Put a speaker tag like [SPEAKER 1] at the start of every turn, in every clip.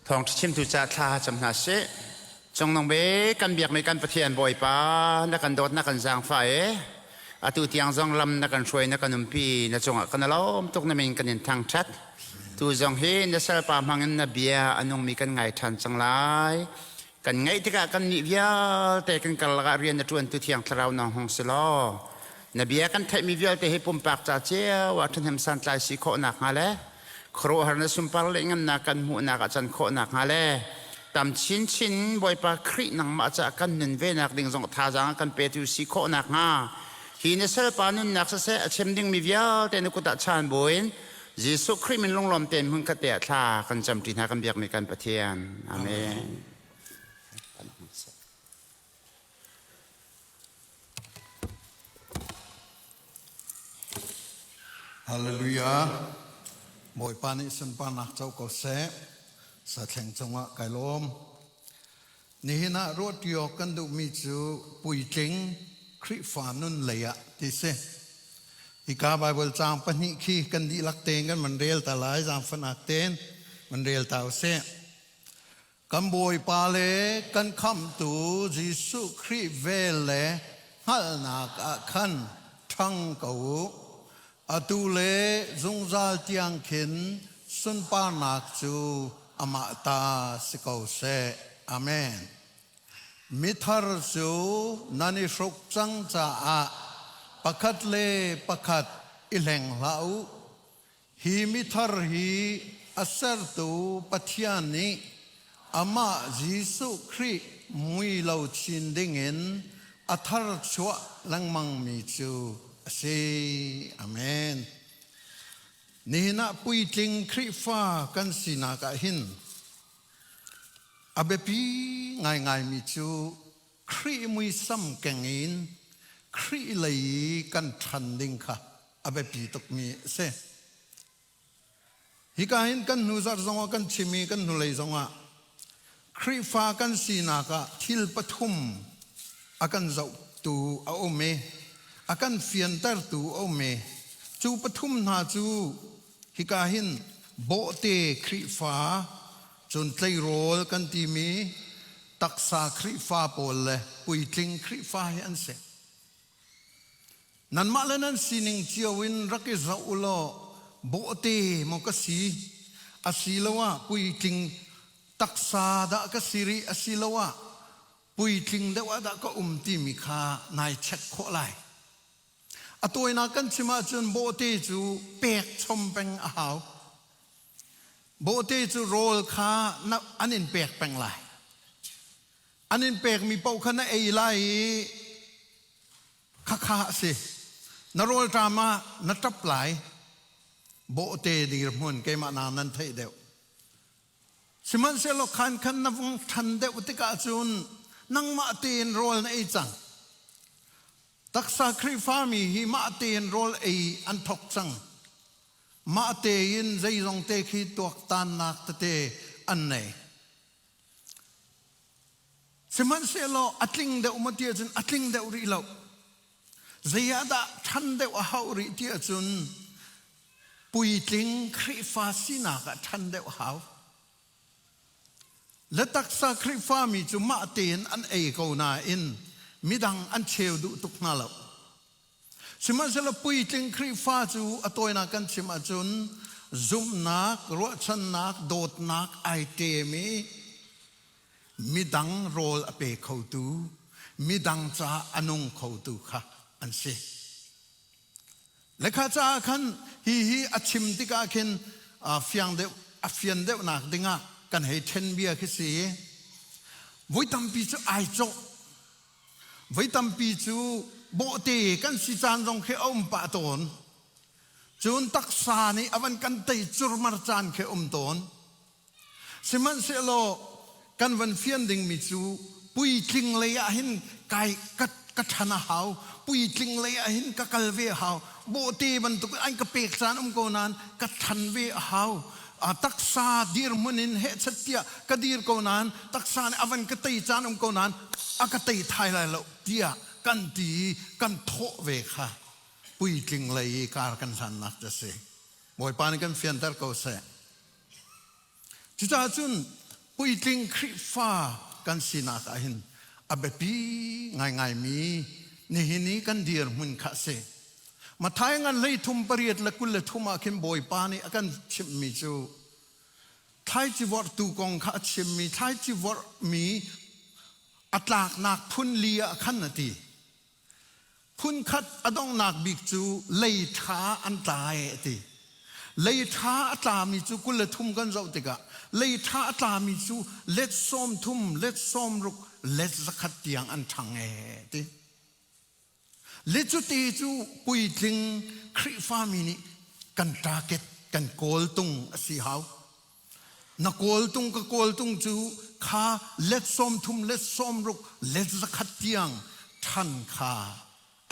[SPEAKER 1] Thawngṭha chimtu ca thla cam hna sih. Cungnung bik kan biakmi kan Pathian Bawipa na kan dawt na kan zaangfah i atu tiang zong lam na kan hruai na kan umpi na cungah kan lawm tuk na min kan in thangṭhat. Tu zong hi na salpa hmangin na bia a nungmi kan ngai ṭhan cang lai. Kan ngaih tikah kan nih vialte kan karlak ah rian na ṭuantu Thiang Thlarau nang hung si law na bia kan theihmi vialte hi pumpak ca cio ah ṭhahnem santlai si khawh nakhnga le khuaruahhar na sunpar le ngannak kan hmuhnak ah can khawh nakhnga le tam chinchin Bawipa Khrih nangmah caah kan nun ve nak ding zong thazaang kan petu si khawh nakhnga hi na salpa nunnak siseh a chim dingmi vialte na kut ah chaan buin Jesuh Khrih min lunglawm tein hmunkhat te ah thla kan camṭi hna kan biakmi kan Pathian. Amen.
[SPEAKER 2] Hallelujah. Bawipa nih sunparnak co ko seh. Sathleng cungah kai lawm. Nihin ah ruahṭi awk kan duhmi cu puitling Khrihfa nun lei ah ti si. Hika Baibal caang pahnih khi kan dihlak tein kan van rel ta lai, zaangfahnak tein van rel ta usih. Kan Bawipa le kan Khamhtu Jesuh Khrih vel le hngalhnak ah khan ṭhang ko u. Atu le zungzal tiang khin sunparnak cu amah ta si ko seh. Amen. Mithar cu nan i hruk cang caah pakhat le pakhat i hleng hlah u. Hi mithar hi a sertu Pathian nih amah Jesuh Khrih mui lo chin dingin a tharchuah lengmangmi cu a si. Amen. Nihin ah puitling Khrihfa kan sinak ah hin a biapi ngaingaimi cu Khrih muisam keng in Khrih lei i kan ṭhan ding kha a biapi tukmi a si. Hika hin kan hnu zarh zongah kan chim i kan hnulei zongah Khrihfa kan sinak ah thil pathum a kan zohtu a um i a kan fiantertu a um i cu pathum hna cu hika hin bawhte Khrihfa Cun tleirawl kan timi taksa Khrihfa pawl le puitling Khrihfa hi an si. Nanmah le nan sining cio in rak i zoh u law bawhte maw ka si asiloah puitling taksa dah ka si rih asiloah puitling deuh ah dah ka um timi kha nai check khawh lai. A tawinak kan chim ahcun bawhte cu pek chom peng a hau. Bawhte cu rawl kha an in pek peng lai. An in pekmi paoh kha na ei lai i khakha a si. Na rawlṭam ah na ṭap lai. Bawhte dirhmun keimah na nan theih deuh. Sihmanhsehlaw khan khan na vung ṭhan deuh tikah cun nangmah tein rawl na ei cang. Taksa Khrihfami hi mah tein rawl ei an thawk cang. Mah tein zeizong te khi tuaktannak tete an nei. Sihmanhsehlaw a tling deuh maw ti ahcun a tling deuh rih lo. Zei ah dah ṭhan deuh a hauh rih ti ahcun puitling Khrihfa sinak ah ṭhan deuh a hau. Le taksa Khrihfami cu mah tein an ei ko nain midang an cheu duh tuk hna lo. Sihmanhsehlaw puitling Khrihfa cu a tawinak kan chim ahcun zumhnak, ruahchannak, dawtnak ai ṭem i midang rawl a pe khotu, midang caah a nung khotu kha an si. Le kha caah khan hihi a chim tikah khin fiang deuh a fian deuhnak dingah kan hei ṭhen bia khi si. Voi tampi cu ai cawh. Voi tampi cu bawhte kan si caan zong khi a um pah tawn. Cun taksa nih a van kan tei curmar caan khi a um tawn. Sihmanhsehlaw kan van fian dingmi cu puitling lei ah hin kai ka ka ṭhan a hau puitling lei ah hin ka kal ve a hau bawhte bantuk an ka pek caan um ko nain ka ṭhan ve a hau taksa dirhmun in hehchat tiah ka dir ko nain taksa nih a van ka tei caan um ko nain a ka tei thai lai lo tiah kan ti i kan thawh ve kha puitling lei i kar kan hlannak cu a si Bawipa nih kan fianter ko seh. Cucaah cun Puitling Khrihfa kan sinak ah hin a biapi ngaingaimi nihin i kan dirhmun kha a si. Matthai ngan 33 pariat le 23 ah khin Bawipa nih a kan chimhmi cu thlaici vorhtu kong kha a chimmi thlaici vorhmi a tlaknak phun li ah khan a ti. Phunkhat a donghnak bik cu lei ṭha an tlai a ti. Lei ṭha a tlami cu 23 kan zoh tikah lei ṭha a tlami cu let 30, let 60, let 100 tiang an ṭhang ee ti. Le cuti cu puitling Khrihfami nih kan target kan kawltung a si hau. Na kawltung ka kawltung cu kha let 30 let 60 let 100 tiang ṭhan kha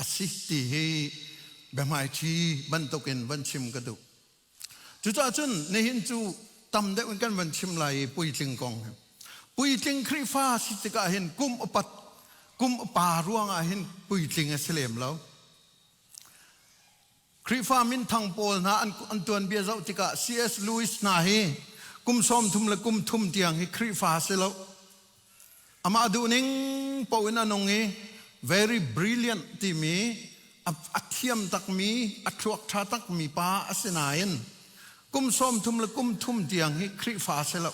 [SPEAKER 2] a si ti hi biahmaiṭhi bantukin van chim ka duh. Cucaah cun nihin cu tam deuh in kan van chim lai i puitling kong hi. Puitling Khrihfa si tikah hin kum upat kum upa ruangah hin puitling a si lem lo. Khrihfa minthang pawl hna an tuanbia zoh tikah C.S. Lewis hna hi kum 30 le kum thum tiang hi Khrihfa si lo. Amah duhning paoh in a nung i very brilliant timi a thiam takmi, a thluak ṭha takmi pa a si nain kum 30 le kum thum tiang hi Khrihfa si lo.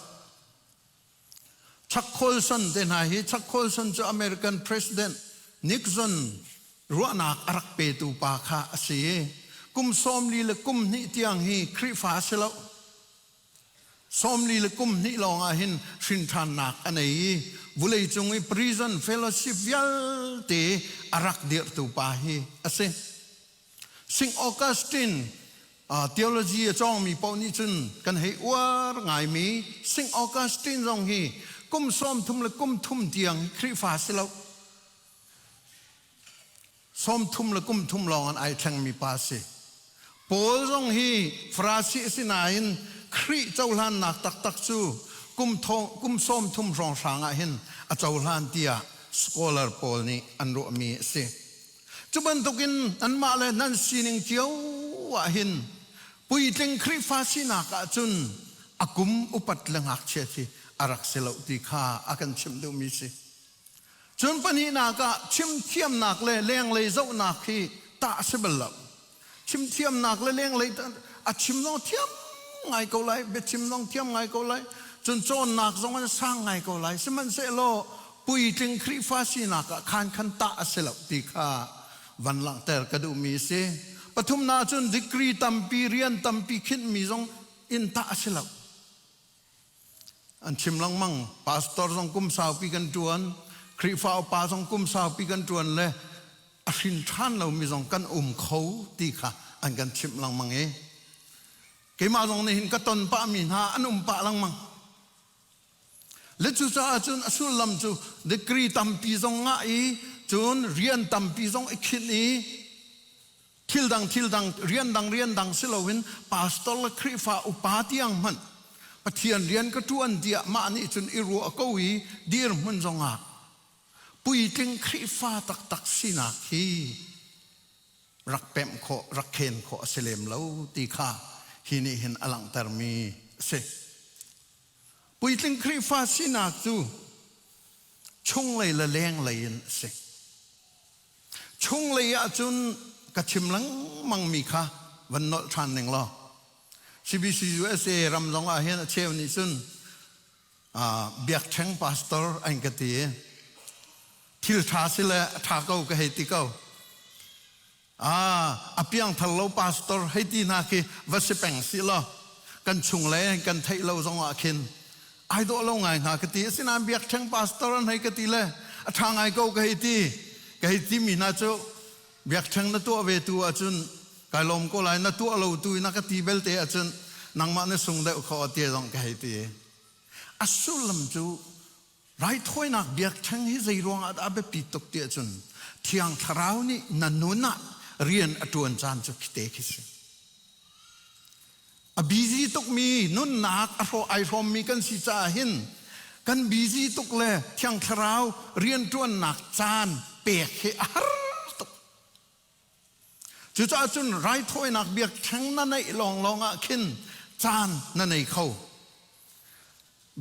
[SPEAKER 2] Chuck Colson te hna hi Chuck Colson cu American President Nixon ruahnak a rak petu pa kha a si i kum 40 le kum hnih tiang hi Khrihfa a si lo. 40 le kum hnih lawng ah hin hrinṭhannak a nei i vuleicung i prison fellowship vialte a rak dirhtu pa hi a si. St. Augustine theology a cawngmi paoh nih cun kan hei uar ngaimi St. Augustine zong hi kum 30 le kum thum tiang Khrihfa si lo. 30 le kum thum lawng an ai thlengmi pa si. Paul zong hi Farasi a si nain Khrih cohlannak taktak cu kum 30 hrawnghrang ah hin a cohlan tiah scholar pawl nih an ruahmi a si. Cu bantukin anmah le nan sining cio ah hin puitling Khrihfa sinak ah cun a kum upat le ngakchia khi a rak si lo ti kha a kan chimh duhmi si. Cun pahnihnak ah chimthiamnak le lenglei zohnak hi tah a si bal lo. Chimthiamnak le lenglei a chim zong thiam ngai ko lai, biachim zong thiam ngai ko lai, cun cawnnak zong an sang ngai ko lai. Sihmanhsehlaw puitling Khrihfa sinak ah khan khan tah a si lo ti kha van langhter ka duhmi a si. Pathumnak cun degree tampi, rian tampi khinhmi zong in tah a si lo. An chim lengmang. Pastor zong kum saupi kan ṭuan, Khrihfa upa zong kum saupi kan ṭuan le a hrin ṭhan lomi zong kan um kho ti kha an kan chimh lengmang i keimah zong nih hin ka ton pahmi hna an um pah lengmang. Le cucaah cun a sullam cu degree tampi zong ngah i cun rian tampi zong i khinh i thil dang thil dang rian dang rian dang si loin pastor le Khrihfa upa tiang hmanh Pathian rian ka ṭuan tiah mah nih cun i ruah ko i dirhmun zongah puitling Khrihfa taktak sinak hi rak pemh khawh rak khen khawh a si lem lo ti kha hi nih hin a langhtermi a si. Puitling Khrihfa sinak cu chunglei le lenglei in a si. Chunglei ahcun ka chim lengmangmi kha van nolh ṭhan ning law CBC USA ram zong ah hin a cheu nih cun biakṭheng pastor an ka ti i thil ṭha si le a ṭha ko ka hei ti ko. A piangthar lo pastor hei ti hna khi va si peng si law kan chung le kan theih lo zong ah khin ai dawh lo ngai hnga ka ti. Asinain biakṭheng pastor an hei ka ti le a ṭha ngai ko ka hei ti. Ka hei timi hna cu biakṭheng na tuah ve tu ahcun kai lawm ko lai na tuah lo tu na ka ti belte ahcun nangmah na sung deuh kho ti zong ka hei ti. A sullam cu raithawinak biakṭheng hi zei ruangah dah a biapit tuk ti ahcun Thiang Thlarau nih na nun ah rian a ṭuan caan cu khite khi si. A busy tukmi nunnak a hrawh ai hrawmmi kan si caah hin kan busy tuk le Thiang Thlarau rianṭuannak caan pek hi a har tuk. Cucaah cun raithawinak biakṭheng na neih lawnglawng ah khin caan na nei kho.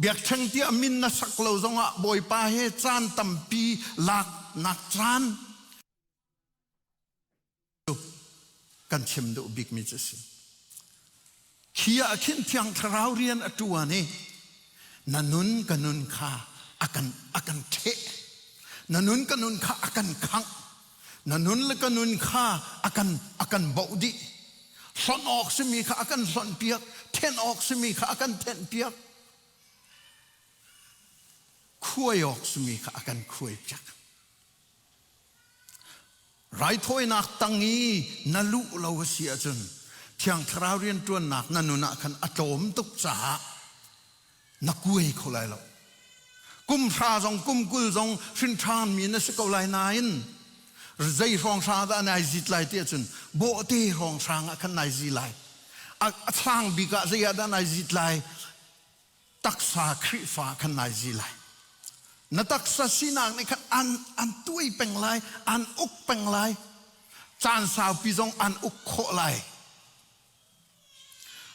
[SPEAKER 2] Biakṭheng tiah min na sak lo zongah Bawipa he caan tampi laknak caan kan chim duh bikmi cu a si. Khi ah khin Thiang Thlarau rian a ṭuan i na nun ka nun kha a kan a kan ṭheh. Na nun ka nun kha a kan khangh. Na nun le ka nun kha a kan a kan boh dih. Hlonh awk simi kha a kan hlonh piak, thenh awk simi kha a kan thenh piak. Khuai awk simi kha a kan khuai piak. Raithawinak tang i na luh lo a si ahcun Thiang Thlarau rianṭuannak na nun ah khan a tlawm tuk caah na kuai kho lai lo. Kum hra zong kum 20 zong hrinṭhan mi na si ko lai nain zei hrawnghrang dah nai zit lai ti ahcun bawhte hrawnghrang ah khan nai zi lai. A sang bik ah zei ah dah nai zit lai? Taksa Khrihfa khan nai zi lai. Na taksa sinak nih khan an an tuai peng lai, an uk peng lai. Caan saupi zong an uk khawh lai.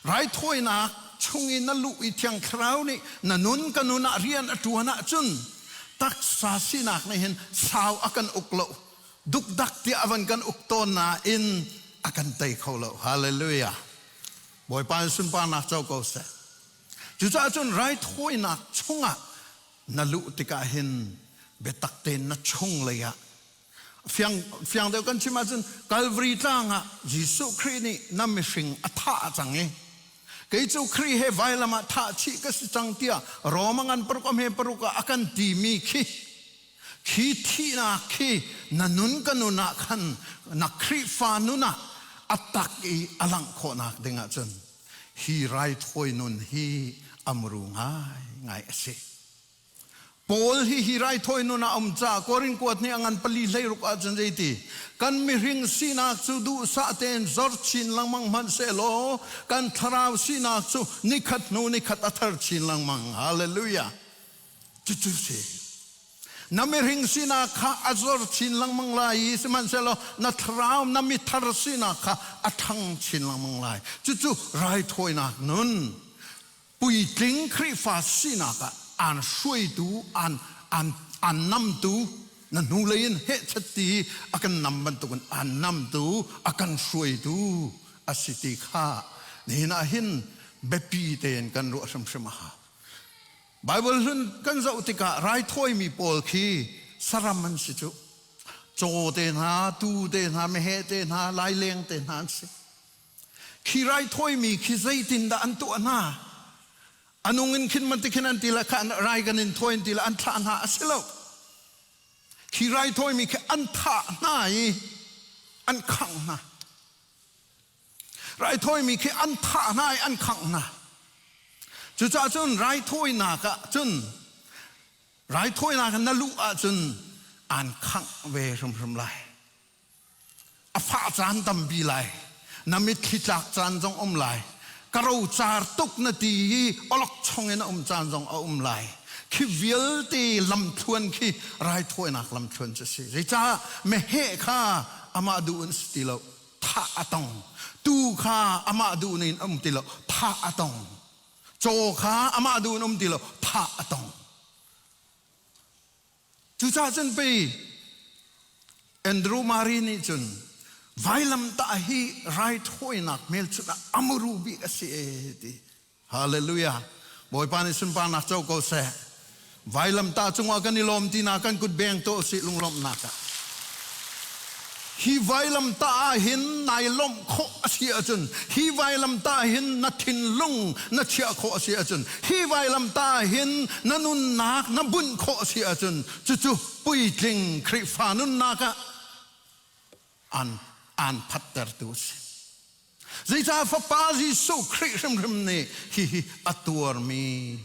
[SPEAKER 2] Raithawinak chung i na luh i Thiang Thlarau nih na nun ka nun ah rian a ṭuan ahcun taksa sinak nih hin sau a kan uk lo. Dukdak tiah a van kan uk tawn nain a kan tei kho lo. Hallelujah. Bawipa in sunparnak co ko seh. Cucaah cun raithawinak chungah na luh tikah hin biatak tein na chung lei ah fiang fiang deuh kan chim ahcun Calvary tlang ah Jesuh Khrih nih na mihring a thah cang i kei cu Khrih he vailam ah thah chih ka si cang tiah Roma ngan paruk a hme paruk ah a kan timi khi khi thihnak khi na nun ka nun ah khan na Khrihfa nun ah a tak i a langh khawhnak ding ahcun hi raithawi nun hi amru ngai ngai a si. Paul hi hi raithawi nun ah um ca Korin kuat nih a ngan pali 16 ahcun zeiti kan mihring sinak cu duhsah tein zor chin lengmang hmanh sehlaw kan thlarau sinak cu nikhat hnu nikhat a thar chin lengmang. Hallelujah. Cucu si. Na mihring sinak kha a zor chin lengmang lai i sihmanhsehlaw na thlarau na mithar sinak kha a ṭhang chin lengmang lai. Cucu raithawinak nun puitling Khrihfa sinak ah aan hruaitu, aan, aan, aan namtu, na hnulei in hehchat ti a kan nam bantukin aan namtu, a kan hruaitu a si ti kha nihin ah hin biapi tein kan ruah hrimhrim a hau. Baibal hlun kan zoh tikah raithawimi pawl khi saram an si cu. Caw te hna, tuu te hna, meheh te hna, laileng te hna an si. Khi raithawimi khi zeitindah an tuah hna? A nung in khin man ti khin an ti le kha rai kan in thawi an ti le an thlah hna a si lo. Khi raithawimi khi an thah hna i an khangh hna. Raithawimi khi an thah hna i an khangh hna. Cucaah cun raithawinak ah cun raithawinak na luh ahcun aan khangh ve hrimhrim lai. A fah caan tampi lai. Na mitthli tlak caan zong um lai. Ka rocar tuk na ti i awlokchong in a um caan zong a um lai. Khi vialte lamthluan khi raithawinak lamthluan cu a si. Zeicah meheh kha amah duh in si ti lo. Thah a tong. Tuu kha amah duh in um ti lo, thah a tong. Caw kha amah duh in um ti lo, thah a tong. Cucaah cun pei Andrew Murray nih cun vailamtah hi raithawinak hmelchunh ah a muru bik a si e ti. Hallelujah. Bawipa nih sunparnak co ko seh. Vailamtah cungah kan i lawm ti na kan kut beng to si lunglawmhnak ah. Hi vailamtah ah hin nai lawmh khawh a si ahcun, hi vailamtah hin na thinlung na chiah khawh a si ahcun, hi vailamtah ah hin na nunnak na bunh khawh a si ahcun, cucu puitling Khrihfa nunnak ah an aan phattertu a si. Zeicah Fapa Jesuh Khrih hrimhrim nih hihi a tuarmi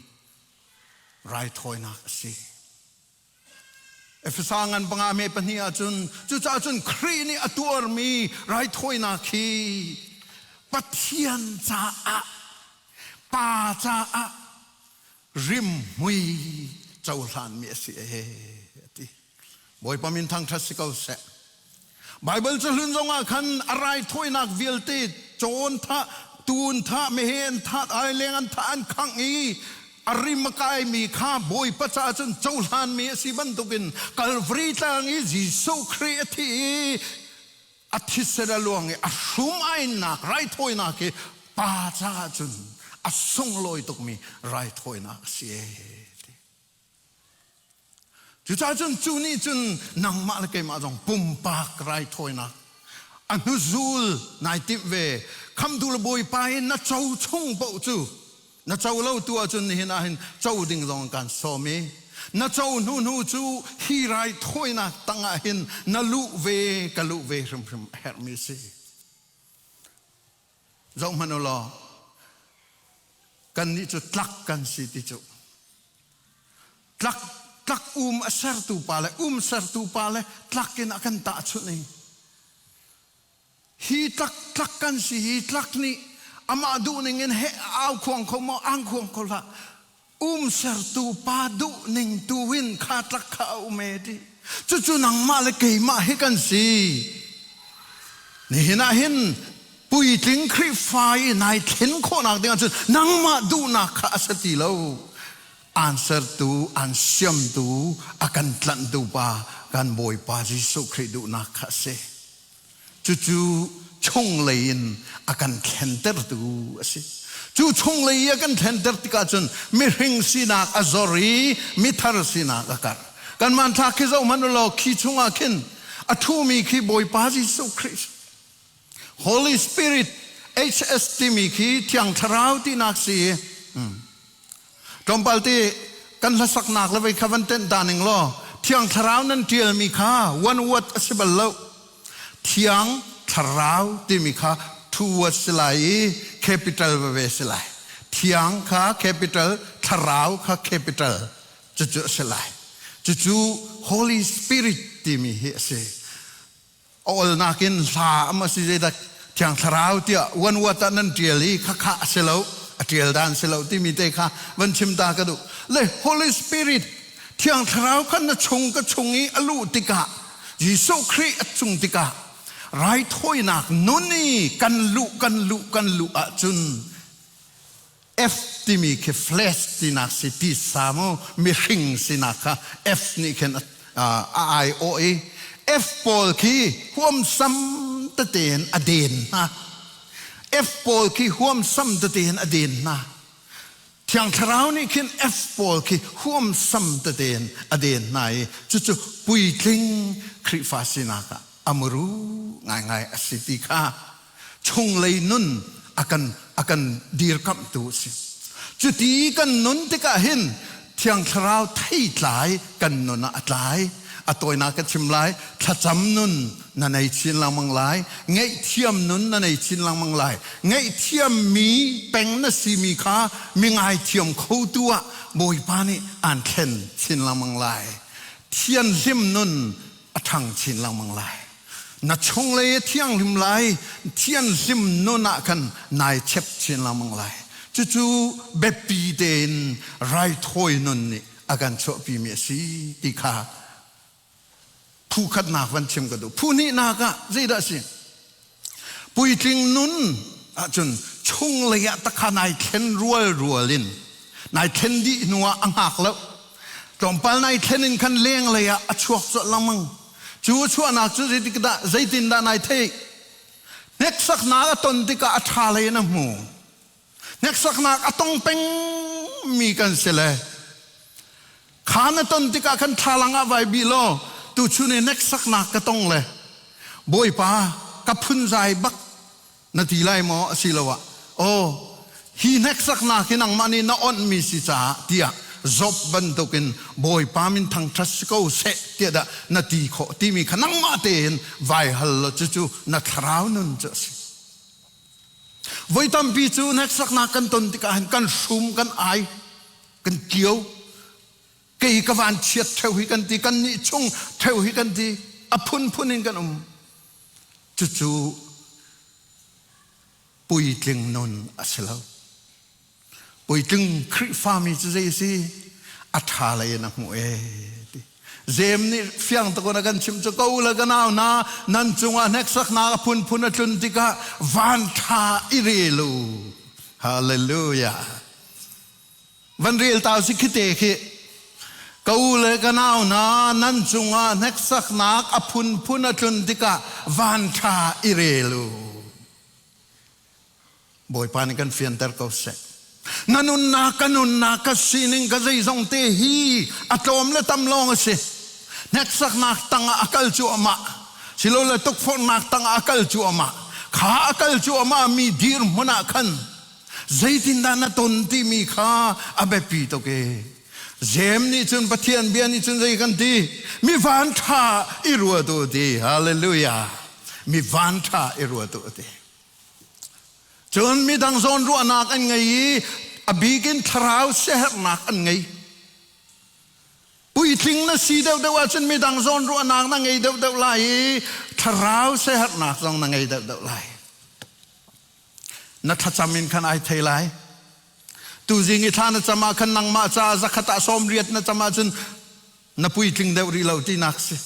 [SPEAKER 2] raithawinak a si. Efesa ngan panga me pahnih ahcun cucaah cun Khrih nih a tuarmi raithawinak hi Pathian caah Pa caah rimhmui cohlanmi a si ee a ti. Bawipa min thangṭhat si ko seh. Baibal cahlun zongah khan a raithawinak vialte cawn thah, tuun thah, meheh an thah, aileng an thah, an khangh i A rim a kaimi kha Bawipa caah cun cohlanmi a si bantukin Kalvari tlang i Jesuh Khrih a thi i a thisen a luang i a hrum ainnak raithawinak hi pa caah cun a sunglawi tukmi raithawinak a si ee. Cucaah cun cu nih cun nangmah le keimah zong pumpak raithawinak a hnuzul nai timh ve. Khamhtu le Bawipa in na co chung paoh cu na co lo tu ahcun nihin ah hin co ding zong kan sawm i na co hnu hnu cu hi raithawinak tangah hin na luh ve ka luh ve hrimhrim a herhmi a si. Zoh hmanh u law kannih cu tlak kan si ti cu tlak tlak um a sertu pa le um sertu pa le tlak in a kan tahchunh i hi tlak tlak kan si hi tlak nih amah duh ning in he au khuang kho maw ang khuang kho hlah um sertu pa duh ning tu in kha tlak kha a um e ti cucu nangmah le keimah hi kan si nihin ah hin puitling Khrihfa i nai thlen khawhnak ding ahcun nangmah duhnak kha a si ti lo aan sertu aan siamtu a kan tlanhtu pa kan Bawipa Jesuh Khrih duhnak kha a si Cucu chunglei in a kan thlentertu a si. Cu chunglei i a kan thlenter tikah cun mihring sinak a zor i mithar sinak a karh. Kan hmanthlak khi zoh hmanh u law khi chungah khin a ṭhumi khi Bawipa Jesuh Khrih Holy Spirit HS timi khi Thiang Thlarau tinak si. Tlawmpal te kan hlasaknak le vei kha van tenh ta ning law Thiang Thlarau nan ṭialmi kha one word a si bal lo. Thiang Thlarau timi kha two words si lai i capital veve si lai. Thiang kha capital, Thlarau kha capital cucu a si lai. Cucu Holy Spirit timi hi a si. A olnak in hla am a si zeidah Thiang Thlarau tiah one word ah nan ṭial i khakha a si lo a ṭial dan si lo timi te kha van chim ta ka duh le Holy Spirit Thiang Thlarau kha na chung ka chung i a luh tikah Jesuh Khrih a cung tikah raithawinak nun i kan luh kan luh kan luh ahcun F timi khi flesh tinak si tisa mu mihring sinak kha F nih khin a ai awh i F pawl khi huamsam tete in a den hna. F pawl khi huamsam tete in a den hna. Thiang Thlarau nih khin F pawl khi huamsam tete in a den hna i cucu puitling Khrihfa sinak ah a muru ngaingai a si ti kha chunglei nun a kan a kan dirkamhtu a si. Cuti kan nun tikah hin Thiang Thlarau theitlai kan nun ah a tlai. A tawinak ka chim lai, thlacam nun na nei chin lengmang lai, ngaihthiam nun na nei chin lengmang lai. Ngaihthiam mi peng na simi kha mi ngaithiam khotu ah Bawipa nih aan thlen chin lengmang lai. Thianhlim nun a ṭhang chin lengmang lai. Na chunglei a thianghlim lai, thianhlim nun ah khan nai chep chin lengmang lai. Cucu biapi tein raithawi nun nih a kan chuahpimi a si ti kha phu khatnak van chim ka duh. Phu hnihnak ah zeidah a si? Puitling nun ahcun chunglei ah takha nai thlen rual rual in nai thlen dih hnu ah a hngak lo. Tlawmpal nai thlen in khan lenglei ah a chuak colh lengmang. Cu a chuahnak cu zeitikdah zeitindah nai theih? Hneksaknak a ton tikah a ṭha lei in a hmu. Hneksaknak a tong pengmi kan si le kha na ton tikah khan thlalang ah vai bih law tuchun i hneksaknak ka tong le Bawipa ka phunzai bak na ti lai maw asiloah aw hi hneksaknak hi nangmah nih na onhmi si caah tiah Job bantukin Bawipa min thangṭhat si ko seh tiah dah na ti khawh timi kha nangmah tein vai hal law cucu na thlarau nun cu a si. Voi tampi cu hneksaknak kan ton tikah hin kan hrum, kan ai, kan kio. Kei ka van chiat ṭheo hi kan ti, kan nih chung ṭheo hi kan ti, a phunphun in kan um. Cucu puitling nun a si lo. Puitling Khrihfami cu zei a si? A ṭha lei in a hmuh ee ti. Jem nih fiang takun a kan chimh cu ko le ka nau hna nan cungah hneksaknak a phunphun a tlun tikah van ṭha i rel u. Hallelujah. Van rel ta si khi te khi. Ka u le ka nau hna nan cungah hneksaknak a phunphun a tlun tikah van ṭha i rel u. Bawipa nih kan fianter ko seh. Na nunnak ka nunnak ka sining ka zeizong te hi a tlawm le tam lawng a si. Hneksaknak tangah a kal cuahmah. Silole tukforhnak tangah a kal cuahmah. Kha a kal cuahmah mi dirhmun ah khan zeitindah na ton timi kha a biapi tuk e. Jem nih cun Pathian bia nih cun zei kan ti? Mi van ṭha i ruat u ti. Hallelujah. Mi van ṭha i ruat u ti. Cun midang zawn ruahnak an ngei i a bik in thlarau siaherhnak an ngei. Puitling na si deuhdeuh ahcun midang zawn ruahnak na ngei deuhdeuh lai i thlarau siaherhnak zong na ngei deuhdeuh lai. Na thlacam in khan ai thei lai. Tuzing i thla na cam ah khan nangmah caah zakhat ah 80 na cam ahcun na puitling deuh rih lo tinak si.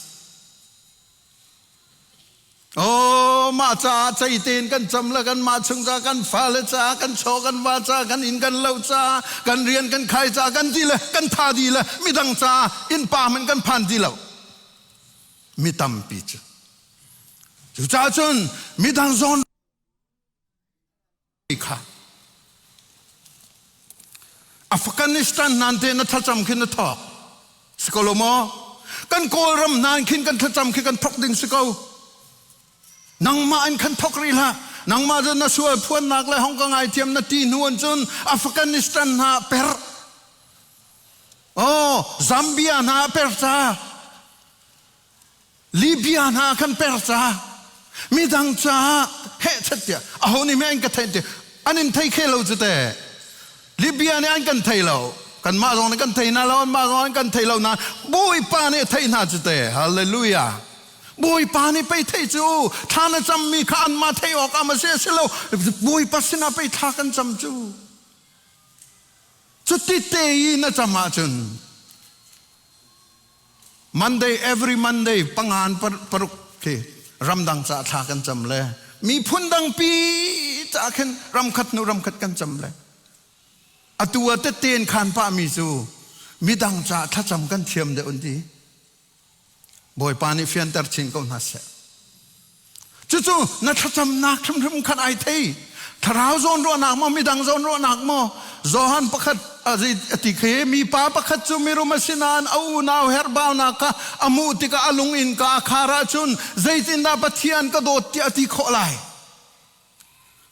[SPEAKER 2] Oh, mah caah cei tein kan cam le kan mah chung ca kan fale ca kan chaw kan va ca kan inn kan lo ca kan rian kan khai ca kan ti le kan tha di le midang ca innpa hmanh kan phan ti lo mi tampi cu cucaah cun midang zawn kha Afghanistan nan te na thlacam khin na thawk si ko lo maw kan Kawlram nan khin kan thlacam khi kan thok ding si ko nangmah in khan thok rih hlah nangmah cu na sual phuannak le hong ka ngaithiam na ti hnu an cun Afghanistan hna per oh Zambia hna per ca Libya hna khan per ca midang caah hehchet tiah aho nih meh an ka theih ti an in thei khe lo cu te Libya nih an kan thei lo kanmah zong nih kan thei hna lo anmah zong an kan thei lo na Bawipa nih a theih hna cu te hallelujah Bawipa nih pei thei cu thla na cammi kha anmah theih awk ah ma si a si lo Bawipa sinah pei thla kan cam cu cuti te i na cam ahcun Monday every Monday pangan paruk khi ramdang ca thla kan cam le miphun dangpi ca khin ramkhat hnu ramkhat kan cam le atu a tette in khan pah mi cu midang ca thlacam kan thiam deuh an ti Bawipa nih fianter chin ko hna seh Cucu na thlacamnak hrimhrim khan ai thei. Thlarau zawn ruahnak maw, midang zawn ruahnak maw? Johan pakhat a ti khi mipa pakhat cu mirum a si nain a unau herhbaunak kha a hmuh tikah a lung innka a khar ahcun zeitindah Pathian ka dawt tiah a ti khawh lai?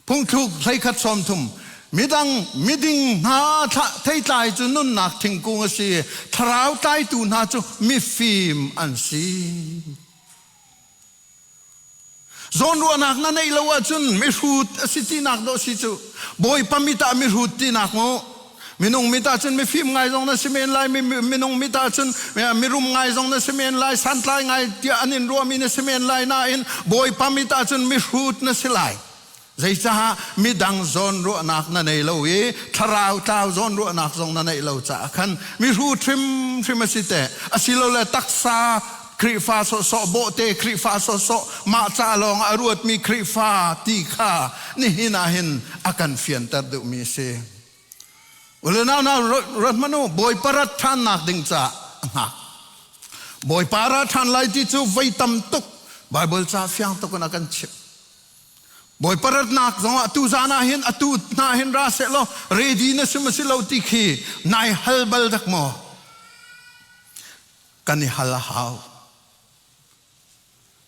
[SPEAKER 2] Phungthluk 31 30 Midang miding hna theitlai cu nunnak thingkung a si, thlarau tlaitu hna cu mifim an si. Zawnruahnak na neih lo ahcun mihrut a si tinak dawh si cu. Bawipa mit ah mihrut tinak mu. Minung mit ahcun mifim ngai zong na si men lai, minung mit ahcun mirum ngai zong na si men lai, santlai ngai tiah an in ruahmi na si men lai nain Bawipa mit ahcun mihrut na si lai. Zeicaah midang zawnruahnak na nei lo i thlarau tlau zawnruahnak zong na neih lo caah khan mihrut hrimhrim a si teh. Asilole taksa Khrihfa sawhsawh bawhte Khrihfa sawhsawh mah ca lawng a ruatmi Khrihfa ti kha nihin ah hin a kan fianter duhmi a si. Ule nau nau ruat hmanh u Bawipa rat ṭhannak ding caah a hngak. Bawipa ra ṭhan lai ti cu voi tam tuk Bible ca fiang tuk in a kan chimh. Bawipa ratnak zongah tu zan ah hin atu hna hin ra seh law ready na si ma si lo ti khi nai hal bal dak maw? Kan i hal a hau.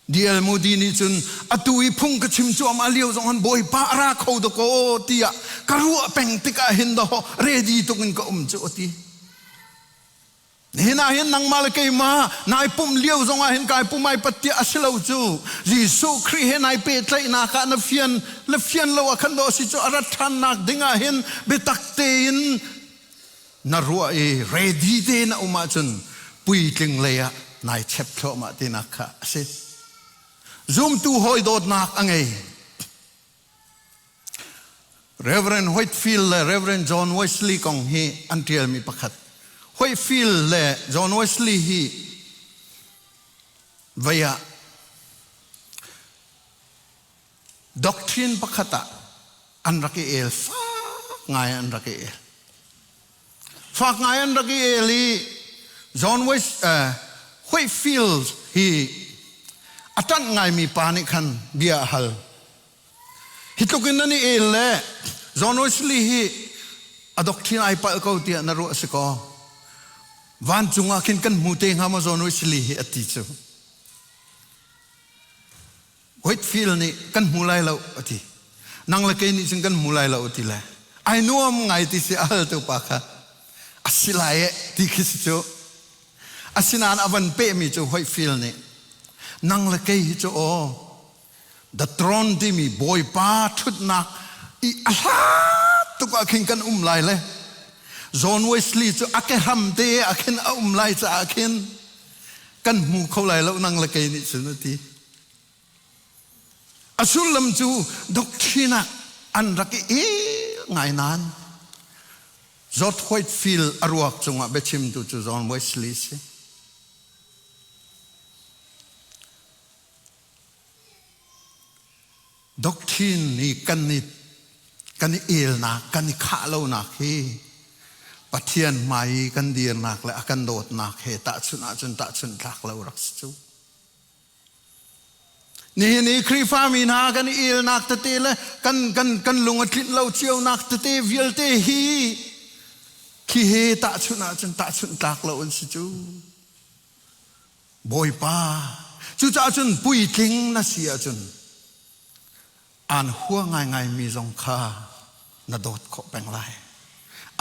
[SPEAKER 2] D.L. Moody nih cun atu i phung ka chim cuahmah lio zong han Bawipa a ra kho dakaw tiah ka ruah peng tikah hin daw ready tuk in ka um cu a ti. Nihin ah hin nangmah le keimah nai pumh lio zongah hin kai pum ai pat tiah a si lo cu. Jesuh Khrih he nai pehtlaihnak ah na fian le fian lo ah khan dawh si cu a rat ṭhannak ding ah hin biatak tein na ruah i ready tein na um ahcun puitling lei ah nai chep thluahmah tinak kha a si. Zumtu hawi dawtnak a ngei. Reverend Whitefield le Reverend John Wesley kong hi an ṭialmi pakhat. Whitefield le John Wesley hi vei ah doctrine pakhat ah an rak i el fak ngai an rak i el. Fak ngai an rak i el i John West, Whitefield hi a ṭanh ngaimi pa nih khan bia a hal. Hi tluk in nan i el le John Wesley hi a doctrine ai palh ko tiah na ruah si kaw vancung ah khin kan hmu te hnga maw John Wesley hi a ti cu. Whitefield nih kan hmu lai lo a ti. Nang le kei nih cun kan hmu lai lo a ti le. Ai nuam ngai ti si a haltu pa kha. A si lai e ti khi si cu. Asinain a van pehmi cu Whitefield nih nang le kei hi cu aw the throne timi bawipa ṭhutnak i a hlat tuk ah khin kan um lai le John Wesley cu a ke hram te ah khin a um lai caah khin kan hmu kho lai lo nang le kei nih cun a ti. A sullam cu doctrine ah an rak i ngai nain George Whitefield a ruak cungah biachimtu cu John Wesley si. Doctrine i kan i kan i elnak, kan i khah lonak hi Pathian hmai i kan dirnak le a kan dawtnak he tahchunh ahcun tahchunh tlak lo rak si cu. Nihin i Khrihfami hna kan i elnak tete le kan, kan, kan lung a tlinh lo cionak tete vialte hi khi he tahchunh ahcun tahchunh tlak lo an si cu. Bawipa, cucaah cun puitling na si ahcun aan hua ngaingaimi zong kha na dawt khawh peng lai.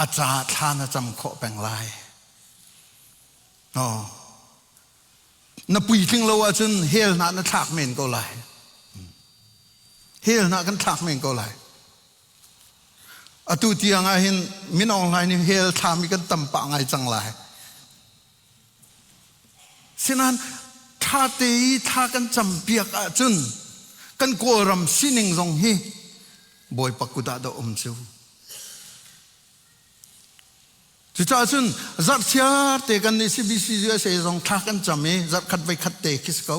[SPEAKER 2] A caah thla na cam khawh peng lai. No. Na puitling lo ahcun hell hna na thlak men ko lai. Hell hna kan thlak men ko lai. Atu tiang ah hin min online in hell thlami kan tam pah ngai cang lai. Sinain ṭhate i thla kan campiak ahcun kan Kawlram sining zong hi Bawipa kut ah dah um cu. Cucaah cun zarhchiar te kan nih CBC USA zong thla kan cam i zarhkhat voikhat te khi si ko.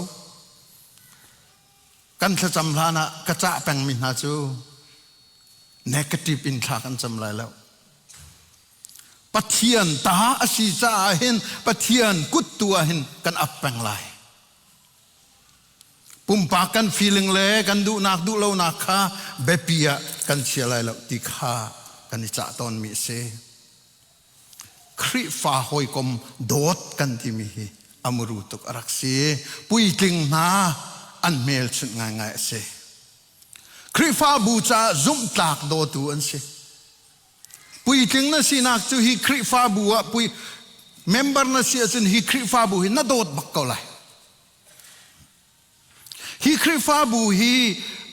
[SPEAKER 2] Kan thlacam hlan ah ka cah pengmi hna cu negative in thla kan cam lai lo. Pathian ta a si caah hin Pathian kut tu ah hin kan ap peng lai. Pumpak kan feeling le kan duhnak duhlonak kha biapi ah kan chia lai lo ti kha kan i cah tawnmi a si. Khrihfa hawikom dawt kan timi hi a muru tuk a rak si. Puitling hna an hmelchunh ngaingai a si. Khrihfabu caah zumhtlak dawtu an si. Puitling na sinak cu hi Khrihfabu ah pui member na si ahcun hi Khrihfabu hi na dawt bak ko lai. Hi Khrihfabu hi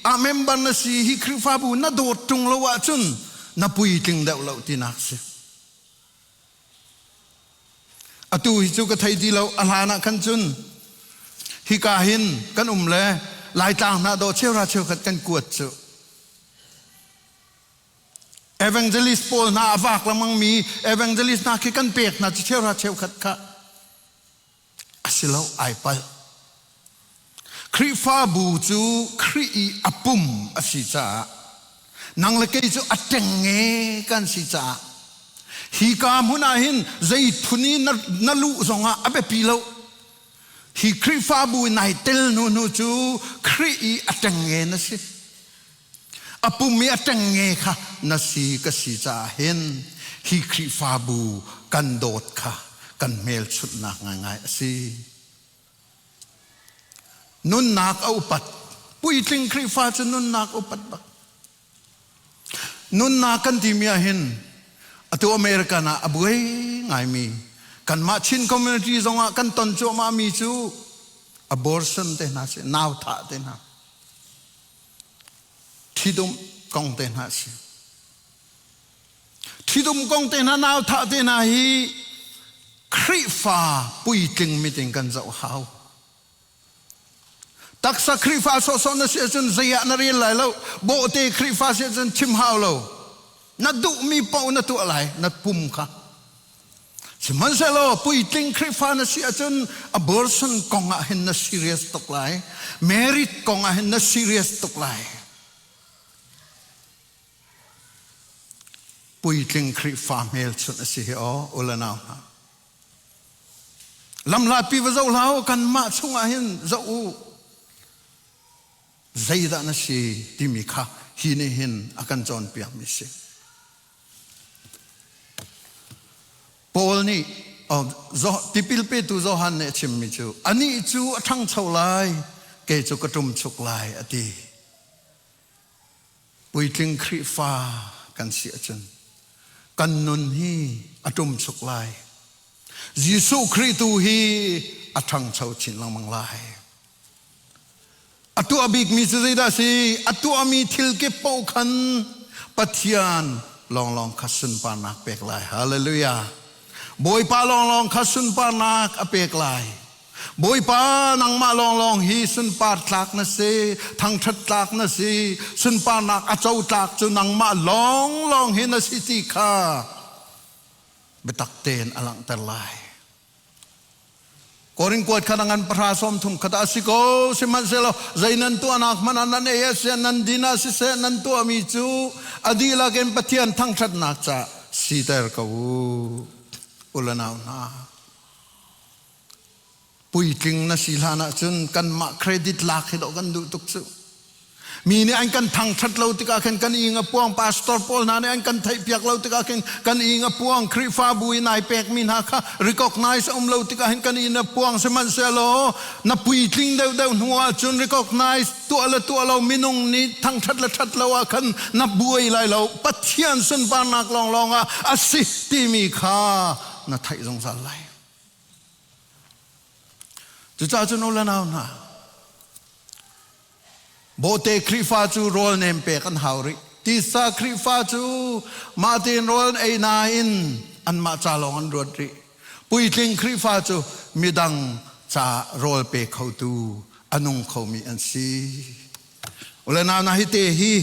[SPEAKER 2] a member na si hi Khrihfabu na dawt ṭung lo ahcun na puitling deuh lo tinak si. Atu hi cu ka thei ti lo a hlan ah khan cun hika hin kan um le Laitlang hna dawh cheuhra cheukhat kan kuat cu. Evangelist pawl hna a vak lengmangmi evangelist hna khi kan pek hna cu cheuhra cheukhat kha a si lo ai palh. Khrihfabu cu Khrih i a pum a si caah nang le kei cu a ṭengnge kan si caah hi ka hmun ah hin zei phun i na, na luh zongah a biapi lo. Hi Khrihfabu i nai tel hnu hnu cu Khrih i a ṭengnge na si. A pum i a ṭengnge kha na si ka si caah hin hi Khrihfabu kan dawt kha kan hmelchunhnak ngaingai a si. Nunnak a upat. Puitling Khrihfa cu nunnak upat bak. Nunnak kan timi ah hin atu American ah a buai ngaimi kanmah Chin community zongah kan ton cuahmah mi cu abortion te hna si, nau thah te hna. Ṭhidum kong te hna a si. Ṭhidum kong te hna nau thah te hna hi Khrihfa puitling meeting kan zoh hau. Taksa Khrihfa sawhsawh na si ahcun zei ah na rel lai lo. Bawhte Khrihfa si ahcun chim hau lo. Na duhmi paoh na tuah lai, na pum kha. Sihmanhsehlaw puitling Khrihfa na si ahcun abortion kong ah hin na serious tuk lai. Marriage kong ah hin na serious tuk lai. Puitling Khrihfa hmelchunh a si hi aw u le nau hna. Lamhlatpi va zoh hlah u, kanmah chungah hin zoh u. Zeidah na si timi kha hi nih hin a kan cawnpiakmi si. Paul nih tipil petu Johan nih a chimmi cu anih cu a ṭhangcho lai, kei cu ka ṭumchuk lai a ti. Puitling Khrihfa kan si ahcun kan nun hi a ṭumchuk lai. Jesuh Khrih tu hi a ṭhangcho chin lengmang lai. A tuah bikmi cu zeidah a si? A tuahmi thil kip paoh khan Pathian lawnglawng kha sunparnak pek lai. Hallelujah. Bawipa lawnglawng kha sunparnak a pek lai. Bawipa nangmah lawnglawng hi sunpar tlak na si, thangṭhat tlak na si, sunparnak a co tlak cu nangmah lawnglawng hi na si ti kha biatak tein a langhter lai. Korin kuat kha ngan pahra sawm thum khat a si ko sihmanhsehlaw zei nan tuahnak hmanh ah nan ei a si nan din ah siseh nan tuahmi cu a dihlak in Pathian thangṭhatnak ca siter ko u u le nau hna puitling na si hlan ahcun kanmah credit lak hi dawh kan duh tuk cu Mi nih an kan thangṭhat lo tikah khin kan ing a puang, pastor pawl hna nih an kan theihpiak lo tikah khin kan ing a puang, Khrihfabu in ai pekmi hna kha recognize a um lo tikah hin kan ing a puang. Sihmanhsehlaw na puitling deuhdeuh hnu ahcun recognize tuah le tuah lo minung nih thangṭhat le ṭhat lo ah khan na buai lai lo. Pathian sunparnak lawnglawng ah a si timi kha na theih zungzal lai. Cucaah cun u le nau hna, Bawhte Khrihfa cu rawl nem pek an hau rih. Tisa Khrihfa cu mah tein rawl an ei nain anmah ca lawng an ruat rih. Puitling Khrihfa cu midang ca rawl pe khotu a nung khomi an si. Ule nau na hi te hi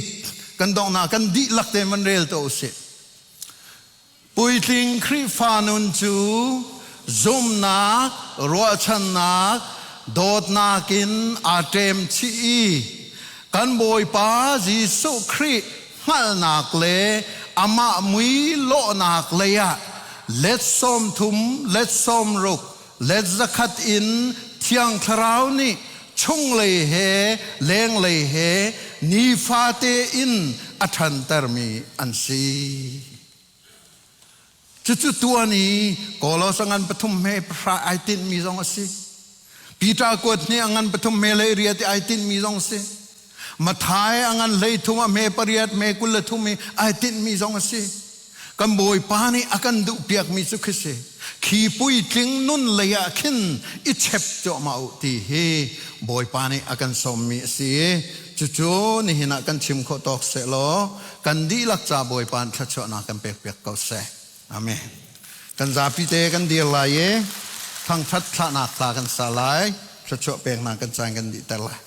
[SPEAKER 2] kan donghnak kan dihlak te man rel to usih. Puitling Khrihfa nun cu zumhnak, ruahchannak, dawtnak in aa ṭem chih i kan Bawipa Jesuh Khrih hngalhnak le amah mui lawhnak leiah let 30, let 60, let 100 in Thiang Thlarau nih chunglei he lenglei he nifate in a ṭhantermi an si. Cucu tuan i Kolosa ngan pathum he pahra ai tinhmi zong a si. Peter kuat hnih a ngan pathum he hlei riat i ai tinhmi zong a si. Mathai a ngan hlei thum a hme pariat hme 23 i ai tinhmi zong a si. Kan Bawipa nih a kan duhpiakmi cu khi si. Khi puitling nun lei ah khin i chep cuahmah u ti hi Bawipa nih a kan sawmmi a si i cucu nihin ah kan chim khawh tawk sehlaw kan dihlak ca Bawipa nih thluachuahnak kan pekpiak ko seh. Amen. Kan zapi te kan dir lai i thangṭhat thlahnak hla kan sa lai. Thluachuah peknak kan caan kan dihter lai.